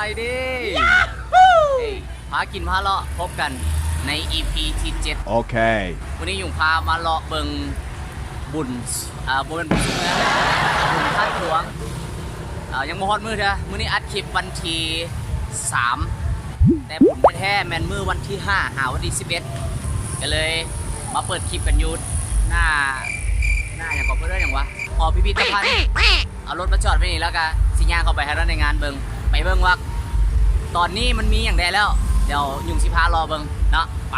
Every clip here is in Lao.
ສະບາຍດີ ເອີຍ ພາກິນພາເລາະ ພົບກັນໃນອີພີທີເຈັດ ໂອເຄ ມື້ນີ້ຍຸງພາມາເລາະເບິ່ງບຸນ ເອີ ບໍ່ແມ່ນບຸນເມືອງ ບຸນທາດຫຼວງ ເອີ ຍັງບໍ່ຮອດມື້ເທື່ອ ມື້ນີ້ອັດຄລິບວັນທີສາມ ແຕ່ບຸນແທ້ໆແມ່ນມື້ວັນທີຫ້າ ຫາວັນທີສິບເອັດ ກໍເລີຍມາເປີດຄລິບກັນຢູ່ໜ້າ ໜ້າຫຍັງກໍເພິ່ນເອີ້ນຫຍັງວະ ຫໍພິພິທະພັນ. ເອົາລົດມາຈອດໄວ້ນີ້ ແລ້ວກະຊິຍ່າງເຂົ້າໄປໃຫ້ເຮົາໄດ້ໃນງານເບິ່ງ ໄປເບິ່ງວ່າຕອນນີ້ມັນມີຫຍັງແດ່ແລ້ວ ດຽວຍຸງຊິພາເລາະເບິ່ງເນາະ ໄປ.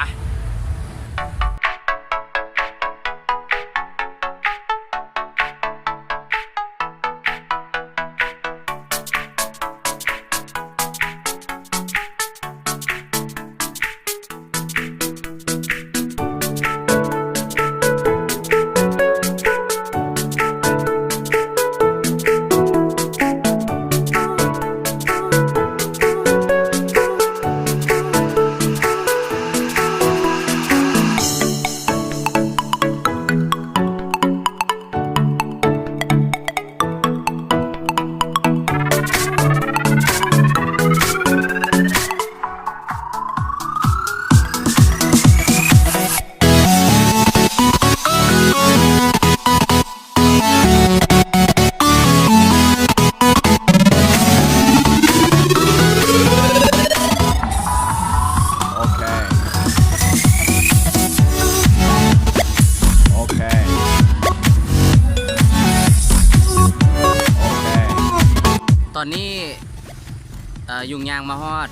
ໂອເຄ ໂອເຄ ໂອເຄ ຕອນນີ້ ເອີ ຍຸງຍ່າງມາຮອດ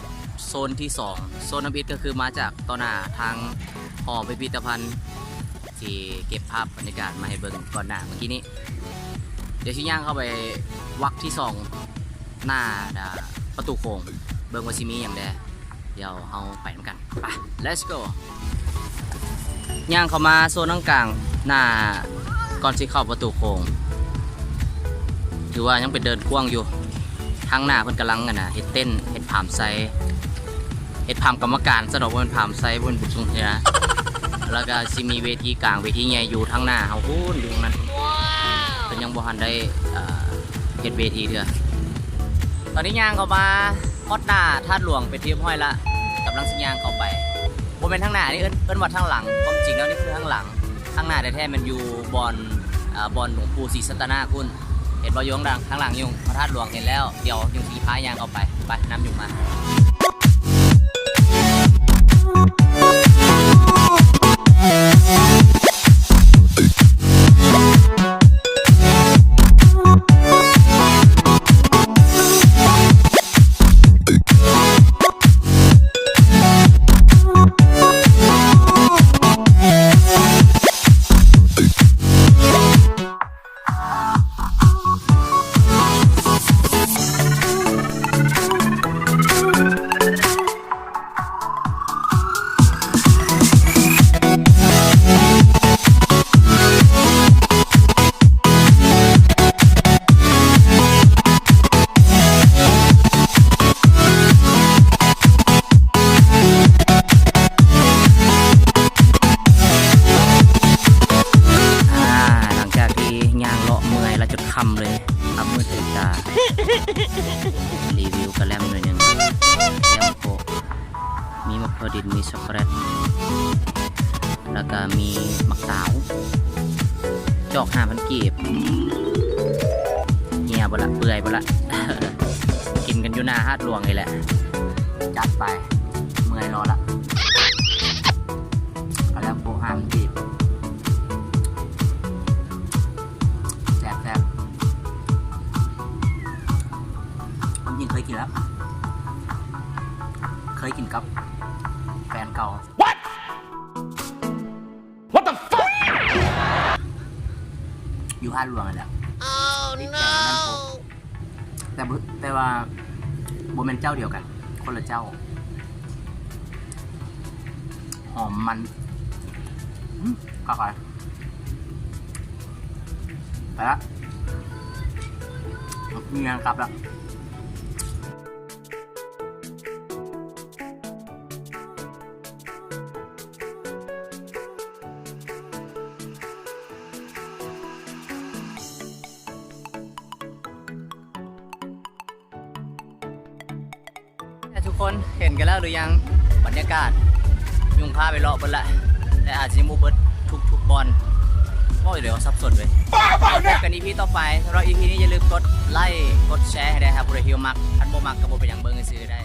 ໂຊນທີສອງ ໂຊນທຳອິດກໍຄືມາຈາກຕໍ່ໜ້າທາງຫໍພິພິທະພັນ ທີ່ເກັບພາບບັນຍາກາດມາໃຫ້ເບິ່ງກ່ອນໜ້າເມື່ອກີ້ນີ້ ດຽວຊິຍ່າງເຂົ້າໄປວັກທີສອງ ໜ້າ ໜ້າປະຕູໂຂງ ເບິ່ງວ່າຊິມີຫຍັງແດ່ ດຽວເຮົາໄປນຳກັນ ໄປ ເລັດໂກ ຍ່າງເຂົ້າມາໂຊນທາງກາງ ໜ້າ ກ່ອນຊິເຂົ້າປະຕູໂຂງ ຖືວ່າຍັງເປັນເດີ່ນກວ້າງຢູ່ ທາງໜ້າເພິ່ນກຳລັງ ອັນນະ ເຮັດເຕັນ ເຮັດພາມໃສ່ ເຮັດພາມກຳມະການຊະດອກ ບໍ່ແມ່ນພາມໃສ່ ບໍ່ແມ່ນບຸນຊົງເທື່ອ ແລ້ວກະຊິມີເວທີກາງ ເວທີໃຫຍ່ຢູ່ທາງໜ້າເຮົາພຸ້ນ ຢູ່ທາງນັ້ນ ເພິ່ນຍັງບໍ່ທັນໄດ້ ເອີ ເຮັດເວທີເທື່ອ. ຕອນນີ້ຍ່າງເຂົ້າມາຮອດໜ້າທາດຫຼວງເປັນທີ່ຮຽບຮ້ອຍລະ ກຳລັງຊິຍ່າງເຂົ້າໄປ ບໍ່ແມ່ນທາງໜ້າ ອັນນີ້ເອີ້ນ ເອີ້ນວ່າທາງຫຼັງ ຄວາມຈິງແລ້ວນີ້ຄືທາງຫຼັງ ທາງໜ້າແທ້ໆແມ່ນຢູ່ບ່ອນ ເອີ ບ່ອນຫຼວງປູ່ສີສັດຕະນາກພຸ້ນ ເຫັນບໍ່ ຢູ່ທາງຫຼັງ ທາງຫຼັງຍຸງ ພະທາດຫຼວງເຫັນແລ້ວ ດຽວຍຸງຊິພາຍ່າງເຂົ້າໄປ ໄປ ນຳຍຸງມາ. ອ່າ ຫຼັງຈາກທີ່ຍ່າງເລາະເມື່ອຍແລ້ວຈົນຄ່ຳເລີຍ ຄ່ຳມືດຕື່ນຕາ ຣີວິວກະແລັມໜ້ອຍໜຶ່ງ ແກມໂຄ ມີໝາກຖົ່ວດິນ ມີຊັອກໂກແລັດ ແລ້ວກະມີໝາກຕາວ ຈອກຫ້າພັນກີບ ເຫ່ຍເບິດລະ ເປື່ອຍເບິດລະ ກິນກັນຢູ່ໜ້າທາດຫຼວງນີ້ແຫຼະ ຈັດໄປ ເມື່ອຍລໍລະ ກະແລັມໂຄ ຫ້າພັນກີບ ແຊບໆ ຄວາມຈິງເຄີຍກິນແລ້ວ ເຄີຍກິນກັບແຟນເກົ່າ What? What the fuck? ຢູ່ທາດຫຼວງຫັ້ນແຫຼະ ຕິດໃຈອັນນັ້ນໂພດ ແຕ່ບໍ່ ແຕ່ວ່າບໍ່ແມ່ນເຈົ້າດຽວກັນ ຄົນລະເຈົ້າ ຫອມມັນ ອືມ ຄັກຫຼາຍ. ໄປລະ ມີງານກັບລະ. ຄົນເຫັນກັນແລ້ວຫຼືຍັງ? ບັນຍາກາດ ຍຸງພາໄປເລາະເບິດລະ ແຕ່ອາດຈະຍັງບໍ່ເບິດທຸກໆບ່ອນ. ເວົ້າຢູ່ເດວ່າສັບສົນເວີຍ. ພົບກັນອີພີຕໍ່ໄປ. ສຳລັບອີພີນີ້ຢ່າລືມກົດໄລ້ ກົດແຊໃຫ້ແດ່ ຖ້າຜູ້ໃດທີ່ບໍ່ມັກ. ຄັນບໍ່ມັກກໍບໍ່ເປັນຫຍັງ ເບິ່ງຊື່ໆໄດ້.